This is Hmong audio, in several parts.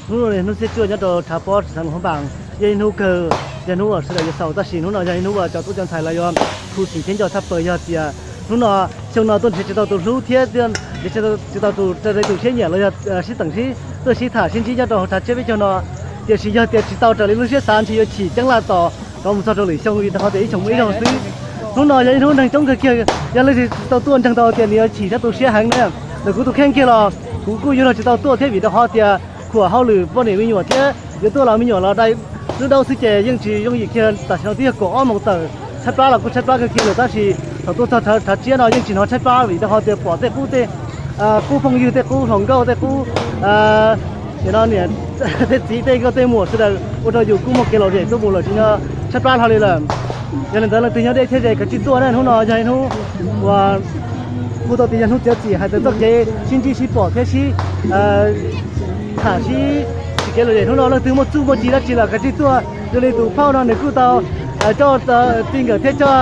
Hnub no hnub xiab cuaj nyob rau Rhav Pob, xeev Luam Phab Npas, yog ib hnub kawg, yog hnub uas sawv daws yuav xaus, tab sis hnub no yog ib hnub uas cov tub cov ntxhais los yuav khuv xim thiab nco tshaj plaws yog tias hnub no, xyoo no tuaj nrhiav tsis tau tus hlub thiab nrhiav tsis tau tus raws li tus siab nyiam los yog sib teem sib tuaj sib tham sib ntsib nyob rau hauv rhav tsiab peb caug no. Tiam sis yog tias tsis tau raws li lub siab xav ntshe yuav chim ceeb laj tos rov mus txog rau lwm xyoo vim rau qhov tias ib xyoos muaj ib zaug xwb. Hnub no yog ib hnub neeg coob kawg kiag, yog leej twg tsis tau tuaj ntseeg tau tias nws yuav chim thiab tu siab heev na. Ntawm kuv tus kheej kiag los kuv kuj yuav luag tsis tau tuaj thiab vim rau qhov tias khuam hauj lwm poj niam me nyuam thiab yuav tuaj los me nyuam los dai lub daub xwb ces yeej tsis yooj yim kiag. Tam sim no twb yog kaum ob moos tawm, tshaib plab los kuj tshaib plab kawg kiag lawm tab sis thaum tuaj txog rhav tsiab no yeej tsis hnov tshaib plab vim rau qhov tias pom tej qub tej qub phooj ywg, tej qub hluas nkauj, tej qub no niam tej txiv, tej nkauj tej muam sawv daws ua rau yus kuj muaj kev lom zem tuaj mus lawm tsis nco tshaib plab hlo li lawm. Yog li ntawd leej twg nyob deb thiab ze kav tsij tuaj na, hnub no yog ib hnub uas kuj tau tias yog hnub txiav txim hais tias txoj kev sib ntsib sib pom thiab sib tham sib tsim kev lom zem. Hnub no leej twg muaj txuj muaj ci dab tsi los kav tsij tuaj. Yog li tus phauj no nws kuj tau coj txij nkawm thiab coj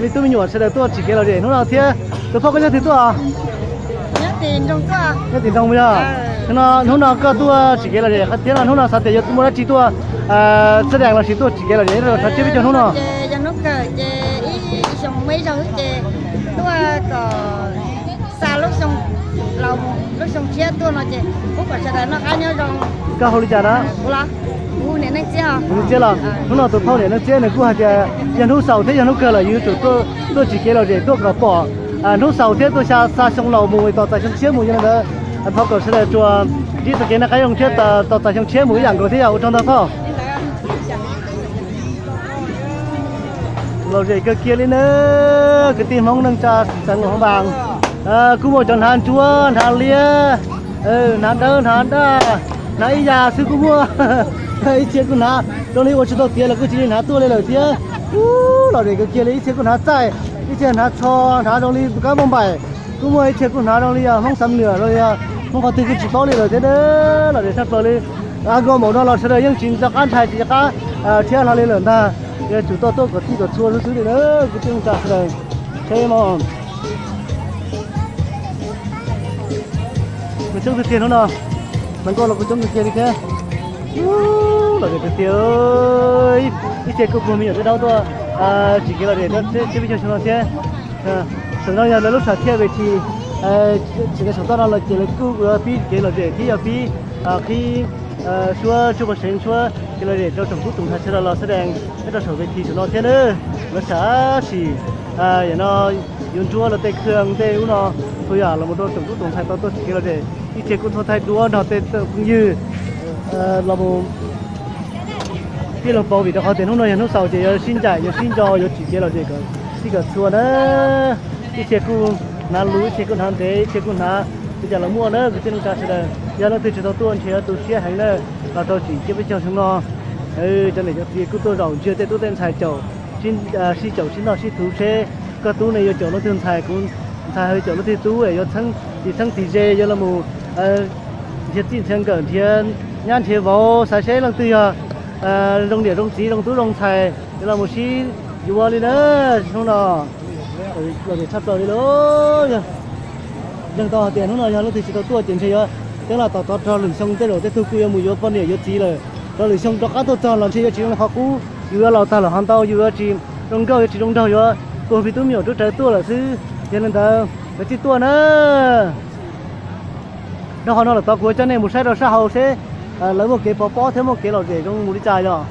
me tub me nyuam sawv daws tuaj tsim kev lom zem hnub no thiab. Tus phauj koj nyob twg tuaj? Nyob tim nroog yog. Hnub no koj tuaj tsim kev lom zem thiab no hnub no xav tias yuav muaj dab tsi tuaj txhaj dees los sis tuaj tsim kev lom zem rau rhav tsiab peb caug hnub no? Ces yog hnub kawg ces ib xyoo muaj ib zaug xwb ces tuaj kom xa lub xyoo, lub xyoo tshiab tuaj no ces pub kom sawv daws noj qab nyob zoo. Koj hu li cas na? Kuv niam Neej Txiab los. Hnub no tus phauj niam Neej Txiab nws kuj hais tias yog hnub xaus thiab yog hnub kawg lawm yus yuav tsum tuaj tsim kev lom zem tuaj kom pom hnub xaus thiab tuaj xa xyoo laus mus tos txais xyoo tshiab mus. Yog li ntawd thov kom sawv daws tsuas ntsib txoj kev noj qab nyob zoo thiab tos txais xyoo tshiab mus ib yam nkaus thiab yog ua tsaug ntau thoj. Lom zem kawg kiag li na, kwv tij Hmoob neej tsa xeev Luam Phab Npas. Kuj muaj cov hnav ntsuab, hnav liab, hnav dawb, hnav daj, hnav ib yam xwb kuj muaj. Ib txhia kuj hnav zoo li ua tsis tau tiav los kuj cia li hnav tuaj li lawm thiab. Lom zem kawg kiag li, ib txhia kuj hnav txaij, ib txhia hnav tsho, hnav zoo li tus kab npauj npaim. Kuj muaj ib txhia kuj hnav zoo li yog Hmoob Xam Nuam, zoo li yog Hmoob qhov twg kuj tsis paub li lawm thiab. Lom zem tshaj plaws li. Nkauj maum no los sawv daws yeej tsis nco qab ntshai tsis nco qab thiab hlo li lawm ntag. Yuav tsum tuaj tuaj kom txij kom txhua xwb xwb li na, kwv tij neej tsa sawv daws. Tsheb mos kuj coob tiag tiag hnub no, hluas nkauj los kuj coob tiag tiag li thiab. Lom zem tiag tiag, ib txhia kuj puag me nyuam dawb dawb tuaj tsim kev lom zem rau tsiab peb caug xyoo no thiab. Tam no yog lawv lub sam thiaj ve thi, tsis tas saum toj no los ces lawv kuj yuav pib kev lom zem thiab yuav pib qhib suab tsuj pov seev suab kev lom zem rau tsoom tub tsoom ntxhais sawv daws los xab dees nyob rau saum ve thi saum no thiab na. Lawv sam sim yam no yuav ntsuab los tej khw tej ub no txhua yam los mus rau tsoom tub tsoom ntxhais tau tuaj tsim kev lom zem. Ib txhia kuj txhua thaij duab nrog tej phooj ywg los mus tij laug paus vim rau qhov tias hnub no yog hnub xaus ces yuav sib ncaim yuav sib nco yuav tsim kev lom zem kom txij kom txhua na. Ib txhia kuj hnav luv, ib txhia kuj hnav ntev, ib txhia kuj hnav li cas los muaj na kwv tij neej tsa sawv daws. Yog leej twg tsis tau tuaj ntshe yuav tu siab heev na, los rau tsim tsiab peb caug xyoo no. Cov niam cov txiv kuj tuaj zaum ntsia tej tub tej ntxhais caum, sib caum sib noj sib thuv seb koj tub ne yuav caum leej twg ntxhais, kuv ntxhais ho yuav caum leej twg tub es yuav txheeb tis txheeb tis ze yuav los mus nrhiav txij nrhiav nkawm nrhiav nyab nrhiav vauv xav seb leej twg yog zoo niam zoo txiv zoo tub zoo ntxhais yuav los mus sib yuav li na. Hnub no lom zem tshaj plaws li lauj. Yog leej tau hais tias hnub no yog leej twg tsis tau tuaj ces ntshe yuav teeb los tos rov rau lwm xyoo tej zaum tej tug kuj yuav mus yuav poj niam yuav txiv lawm. Rau lwm xyoo rov qab tuaj txog los ntshe yuav tsis zoo li qhov qub, yus yuav laus tag lawm ho ntau, yus yuav tsis zoo nkauj yuav tsis zoo nraug yuav puag plig tub me nyuam tub rawv tuaj lawm xwb. Yog li ntawd kav tsij tuaj na. Rau qhov no lawm tod kuv yuav coj nej mus saib rau sab hauv seb lawv muaj kev pov pob thiab muaj kev lom zem zoo mus li cas yom.